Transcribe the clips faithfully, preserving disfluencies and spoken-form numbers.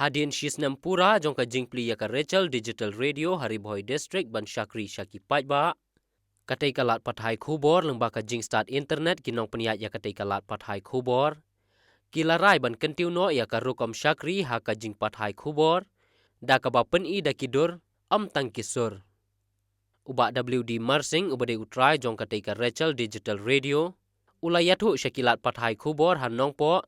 Hadien shisnem pura jong ka jingplie ïa ka Rachel Digital Radio ha Ri Bhoi District ban shakri sha ki paidbah, katei ka lad pathai khubor lyngba ka jingstad internet ki nongpynïaid ïa katei ka lad pathai khubor ki la rai ban kyntiew noh ïa ka rukom shakri ha ka jingpathai khubor da kaba pyni da ki dur, ym tang ki sur. U Bah W D Marsing uba dei u trai jong katei ka Rachel Digital Radio u la ïathuh sha ki lad pathai khubor ha Nongpoh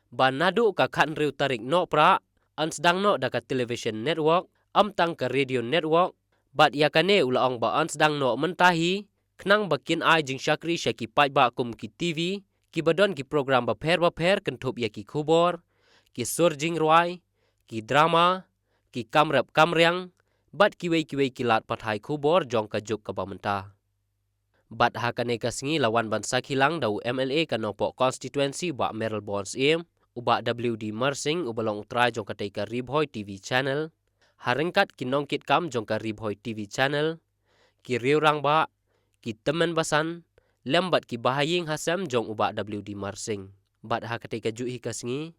ba naduh ka khathynriew tarik Nohprah yn sdang noh da ka television network, ym tang ka radio network, bad ïa kane u la ong ba yn sdang noh mynta hi khnang ba kin ai jingshakri sha ki paidbah kum ki T V kiba don ki program bapher bapher kynthup ïa ki khubor, ki sur jingrwai, ki drama, ki kam rep kam riang, bad kiwei kiwei ki lad pathai khubor jong ka juk kaba mynta. Bad ha kane ka sngi la wan ban sakhi lang da u M L A ka Nongpoh constituency Bah Mayralborn Syiem, u Bah W D Marsing uba long u trai jong katei ka Ri Bhoi T V channel, ha ryngkat ki nongkitkam jong ka Ri Bhoi T V channel, ki riew rangbah, ki tymmen basan, lem bad ki bahaïing hasem jong u Bah W D Marsing. Bad ha katei ka juh hi ka sngi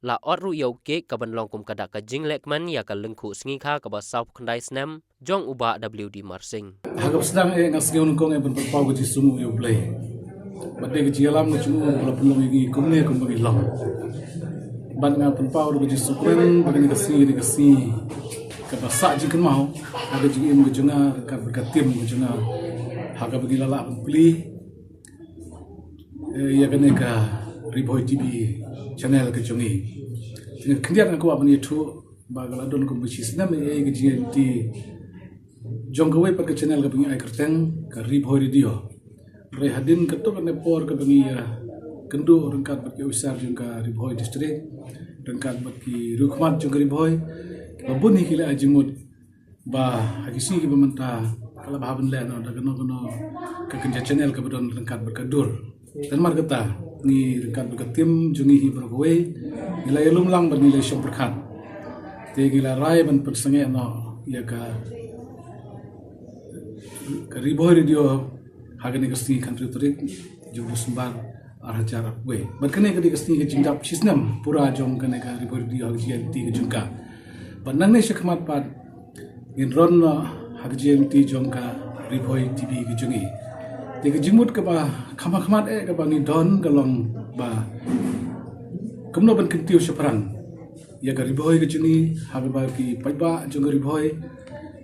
la ot ruh ïa u kek kaban long kum ka dak ka jinglehkmen ïa ka lyngkhuh sngi kha kaba sawphew khyndai snem jong u Bah W D Marsing. Ha kaba sdang eh nga sngew nyngkong eh ban pynpaw ka jingsngewnguh ïa U Blei. Bad dei ka jingïalam ka jong u ba la pynlong ïa ngi kumne kumba ngi long. Bad nga pynpaw ruh ka jingsngewkmen ba kane ka sngi ka dei ka sngi kaba sah jingkynmaw ha ka jingim ka jong nga, ka, ka tim ka jong nga, ha kaba ngi la lah ban plie eh, ïa kane ka Ri Bhoi T V channel ka jong ngi. Te nga khyndiat nga kwah ban ïathuh ba ka la don kumba shisnem eh ka jingïaid lynti jong kawei pat ka channel kaba ngi ai kyrteng ka Ri Bhoi Radio. Hynrei hadien katto katne por kaba ngi ïakynduh ryngkat bad ki officer jong ka Ri Bhoi District, ryngkat bad ki riewkhmat jong ka Ri Bhoi, kiba bun hi ki la ai jingmut ba ha ki sngi kiba mynta ka la bha ban leh noh da kano kano ka kynja channel kaba don ryngkat bad ka dur. Te namar kata ngi ryngkat bad ka tim jong ngi hi baroh kawei ngi la ïalum lang bad ngi la ïashong pyrkhat. Te ngi la rai ban pynsangeh noh ïa ka, ka Ri Bhoi Radio ha kane ka sngi khathynriew tarik jong u December ar hajar arphew wei. Bad kane ka dei ka sngi ka jingdap shisnem pura jong kane ka Ri Bhoi Radio ha ka jingïaid lynti ka jong ka. Bad nangne shakhmat pat ngin rung noh ha ka jingïaid lynti jong ka Ri Bhoi T V ka jong ngi. Te ka jingmut kaba kham ha khmat eh kaba ngi don ka long ba kumno ban kyntiew shaphrang ïa ka Ri Bhoi ka jong ngi ha kaba ki paidbah jong ka Ri Bhoi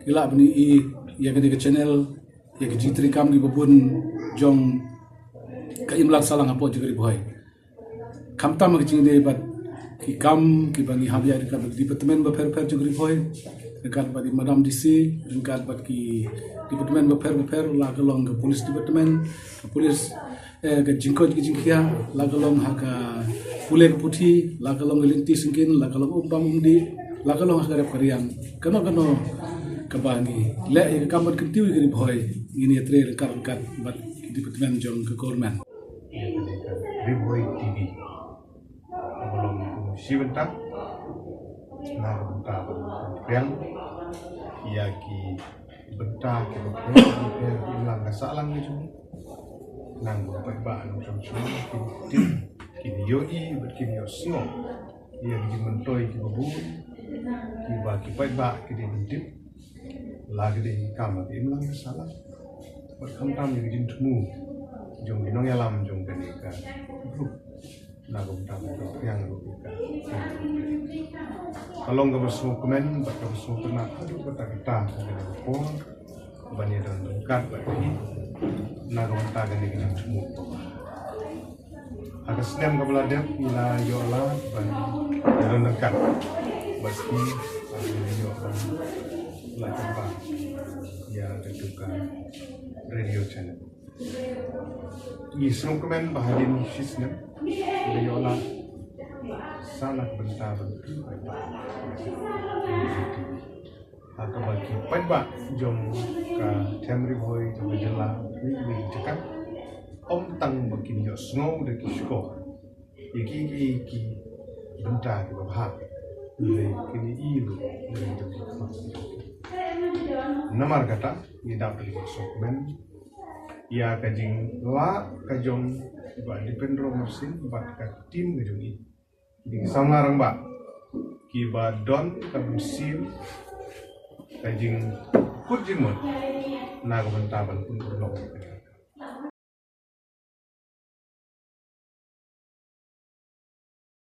ki lah ban ïohi ïa kane ka channel, ïa ka jingtrei kam kiba bun jong ka imlang sahlang hapoh jong ka Ri Bhoi. Khamtam ha ka jingïadei bad ki kam kiba ngi hap ïaid ryngkat bad ki department bapher bapher jong ka Ri Bhoi, ryngkat bad i Madam D C, ryngkat bad ki department bapher bapher, la ka long ka police department, ka police, eh, ka jingkoit ka jingkhiah, la ka long ha ka pule ka puthi, la ka long ka lynti syngkien, la ka long um bam um dih, la ka long ha ka rep ka riang. Kano kano kaba ngi leh ïa ka kam ban kyntiew ïa ka Ri Bhoi, ngin ïatrei ryngkat ryngkat bad ki department jong ka government. Ri Bhoi T V. Kaba long kum shi bynta na ka bynta ban pynpriang ïa ki bynta kiba pher bapher ki imlang ka sahlang ka jong ngi. Nang ba paidbah nongshong shnong kin tip, kin ïohi bad kin ïohsngew ïa ki jingmyntoi kiba bun kiba ki paidbah ki dei ban tip. La ka dei kam ka imlang ka sahlang bad khamtam ïa ka jingthmu jong ki nongïalam jong kane ka group. Na ka bynta ban pynpriang ruh ïa ka. Ka long kaba sngewkmen bad kaba sngewtynnat haduh katta katta ha kane ka por ban ïadon ryngkat bad phi na ka bynta kane ka jingthmu kaba bha. Ha ka snem kaba la dep ngi la ïoh lad ban ïadon ryngkat bad phi, ngi la ïoh ban lad jempa ïa katu ka radio channel. Ngi sngewkmen ba hadien shisnem ngi la ïoh lad sa la ka bynta ban pynpaw. Ha kaba ki paidbah jong ka Them Ri Bhoi jong ka jylla, ri ri jaka, ym tang ba kin ïohsngew da ki shkor ïa ki, ki, ki bynta kiba bha, hynrei kin ïohi ruh da ki khmat. Namar kata ngi dap da ka sngewkmen ïa ka jinglah ka jong i Bah Dipendra Marsing bad ka team ka jong i. Ki samla rangbah kiba don ka mynsiem ka jingkut jingmut na ka bynta ban pynurlong.